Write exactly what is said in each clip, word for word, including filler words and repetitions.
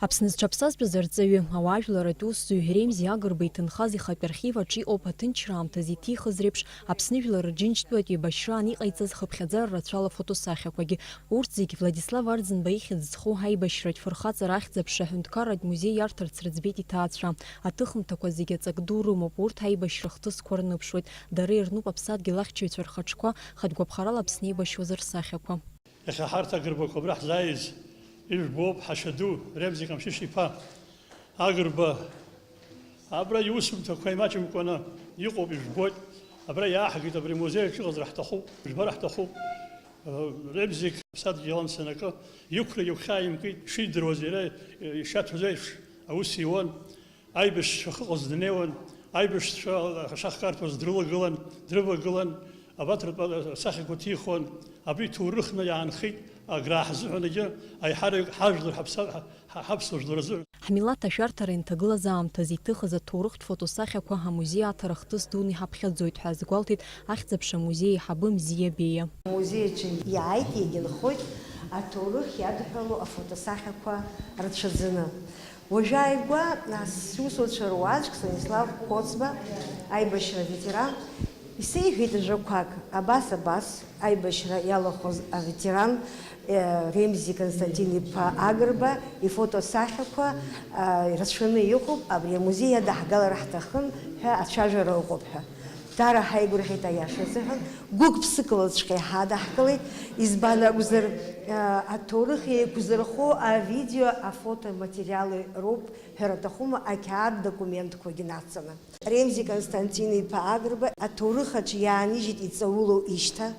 Аԥсны зҽаԥсазтәыз арҵаҩы, ауаажәларратә усзуҩ Ремзи Агрба иҭынхаз ихатә архив аҿы иҟоуп аҭынчра аамҭазы иҭихыз реиԥш Аԥсны жәлар рџьынџьтәылатә еибашьраан иҟаиҵаз хыԥхьаӡара рацәала фотосахьақәагьы. Урҭ зегь Владислав Арӡынба ихьӡ зху аибашьратә фырхаҵара ахьӡ-аԥша аҳәынҭқарратә музеи иарҭарц рыӡбеит иҭаацәа. Аҭыхымҭақәа зегьы аҵак ду рымоуп, урҭ аибашьра хҭысқәа рныԥшуеит, дара ирнуп аԥсадгьыл ахьчаҩцәа рхаҿқәа, хатә гәаԥхарала Аԥсны еибашьуаз рсахьақәа. Иахьа ҳарҭ Агрбақәа абра ҳзааиз ижәбоуп, ҳашьа ду, Ремзи Камшьышь-иԥа Агрба. Абра иусумҭақәа имаҷымкәаны иҟоуп, ижәбоит. Абра иааҳгеит, абри амузеи аҿы иҟазар ҳҭахуп, ижәбар ҳҭахуп. Ремзик ԥсадгьыл амца анакы, иқәра иагәхьааимкит, шидыруаз иара ишаҭәаз еиԥш аус иуан. Аибашьцәа ахьыҟаз днеиуан, аибашьцәа ашаха карҭәоз дрылагылан, дрывагылан, абарҭ ртәы асахьақәа ҭихуан. Абри ҭоурыхны иаанхеит, аграа ҳзыҳәан егьи аиҳараҩык ҳажәлар ҳаԥса-, ҳа-, ҳа-, ҳаԥсуа жәлар азыҳәан. Ҳмилаҭ ашәарҭара инҭагылаз аамҭазы иҭыхыз аҭоурыхтә фотосахьақәа амузеи аҭара хҭыс дуны иҳаԥхьаӡоит ҳәа азгәалҭеит ахьӡ-аԥша амузеи аиҳабы Мзиа Беиа. Амузеи аҿы иааит, иагьынхоит аҭоурых иадҳәалоу афотосахьақәа рацәаӡаны. Уажәы ааигәа, нас, сусуцәа руаӡәк Станислав Коцба аибашьра аветеран исеиҳәеит ажәақәак, абас, абас, аибашьра иалахәыз аветеран, э, Ремзи Константин-иԥа Агрба ифотосахьақәа, э, рацәаны иҟоуп, абри амузеи иадаҳгалар ҳҭахын ҳәа ацәажәара ыҟоуп ҳәа. Дара ҳаигәырӷьеит, аиаша азыҳәан, гәык-ԥсыкалаҵәҟьа иҳадаҳкылеит, избан акәзар, э, аҭоурых еиқәзырхо авидео, афотоматериалеи роуп ҳәара аҭахума, ақьаад документқәагьы нацҵаны. Ремзи Константин-иԥа Агрба аҭоурых аҿы иаанижьит иҵаулоу ишьҭа,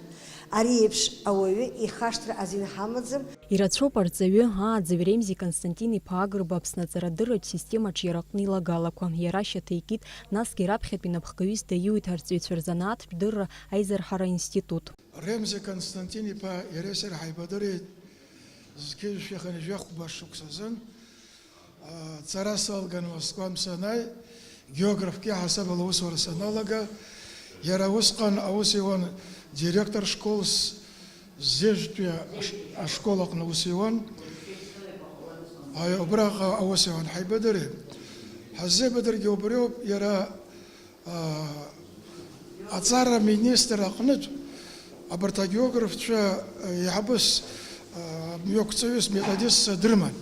ари еиԥш ауаҩы ихашҭра азин ҳамаӡам. Ирацәоуп арҵаҩы, ааӡаҩ Ремзи Константин-иԥа Агрба Аԥсны аҵарадырратә системаҿы иара аҟны илагалақәа. Иара ашьаҭа икит, насгьы раԥхьатәи напхгаҩыс даиуит арҵаҩцәа рзанааҭтә дырра аизырҳара аинститут. Ремзи Константин-иԥа иареи сареи ҳаибадырит зқьи жәшәи хынҩажәи хәба шықәсазын. Ҵара салган Москвантә санааи, географк иаҳасабала аусура саналага, иара усҟан аус иуан директор школс, Зежәтәи аш-, ашкол аҟны аус иуан. Аи, убраҟа аус иуан, ҳаибадырит. Ҳаззеибадыргьы убриоуп, иара, аа, аҵара аминистр аҟнытә абарҭ агеографцәа, еиҳабыс, аа, мҩақәҵаҩыс, методистс дрыман.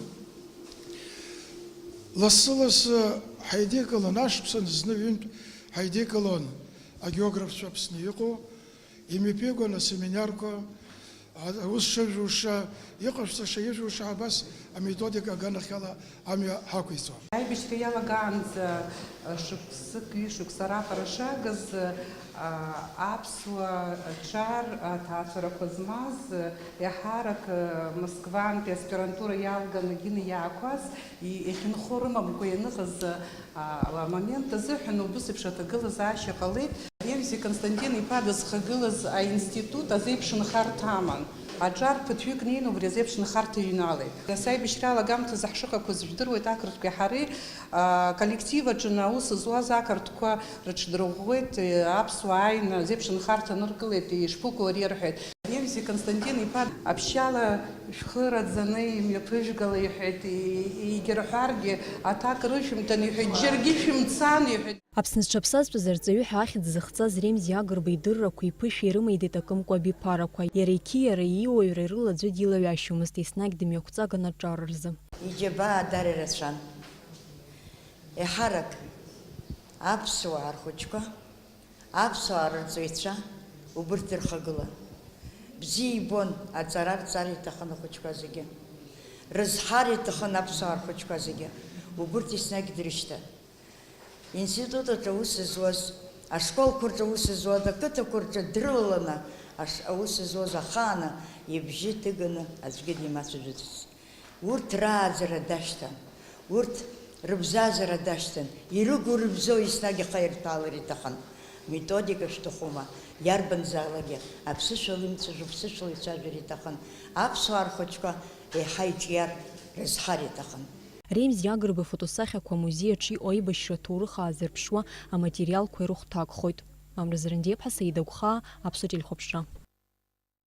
Лассы-лассы ҳаидикылон, ашықәсан зны-ҩынтә ҳаидикылон агеографцәа Аԥсны иҟоу, имҩаԥигон асеминарқәа, а-, аус шыжәуша, иҟашәҵаша, ижәуша абас аметодика аганахьала амҩа ҳақәиҵон. Аибашьра иалагаанӡа, а, шықәсык, ҩышықәса раҟара шагыз, а, аԥсуа ҿар аҭаацәарақәа змаз, еиҳарак, а, Москвантәи аспирантура иалганы егьины иаақәаз, и-, иахьынхо рымамкәа ианыҟаз, а, амомент азыҳәан убыс еиԥш аҭагылазаашьа ҟалеит. Ремзи Константин-иԥа дызхагылаз аинститут азеиԥш нхарҭа аман. Аҿар ԥыҭҩык неины убри азеиԥш нхарҭа иҩналеит. Нас аибашьра алагамҭазы ҳшыҟақәаз жәдыруеит, ақырҭқәеи ҳареи, а, коллектив аҿы аус зуаз ақырҭқәа рыҽдырӷәӷәеит, аԥсуаа ааины азеиԥш нхарҭа ныркылеит, ишԥыкәу ари рҳәеит. Ремзи Константин-иԥа аԥшьала шәхы раӡаны имҩаԥыжәгала иҳәеит, и-, егьырҳәаргьы аҭак рышәымҭан иҳәеит, џьаргьы шәымцан иҳәеит. Аԥсны зҽаԥсазтәыз арҵаҩы ҳәа ахьӡ зыхҵаз Ремзи Агрба идыррақәа иԥышәа ирымеидеит акымкәа абиԥарақәа. Иара иқьиара, ииуаҩра рыла аӡәы дилаҩашьомызт, еснагь дымҩақәҵаган аҿар рзы. Иџьабаа дара ирацәан. Еиҳарак аԥсуаа рхәыҷқәа, аԥсуаа рырҵаҩцәа убырҭ ирхагылан. Бзиа ибон, аҵара рҵар иҭахын ахәыҷқәа зегьы. Рызҳар иҭахын аԥсуаа рхәыҷқәа зегьы. Убырҭ еснагь дрышьҭан. Институт аҿы аус зуаз, ашколқәа рҿы аус зуаз, ақыҭақәа рҿы дрылаланы аш-, аус зуаз ахааны ибжьы ҭыганы аӡәгьы димацәажәаӡацт. Урҭ рааӡара дашьҭан, урҭ рыбзазара дашьҭан, ирыгу-рыбзоу еснагь ахаирҭәаалар иҭахын. Методика шәҭахума, иарбанзаалакгьы аԥсышәала имцәажәо, ԥсышәала ицәажәар иҭахын. Аԥсуаа рхәыҷқәа еиҳа иҿиар, рызҳар иҭахын. Ремзи Агрба ифотосахьақәа амузеи аҿы иҟоу аибашьра аҭоурых аазырԥшуа аматериалқәа ирыхәҭакхоит. Мамраз Рандиаԥҳа, Саида Гәхаа, Аԥсуа телехәаԥшра.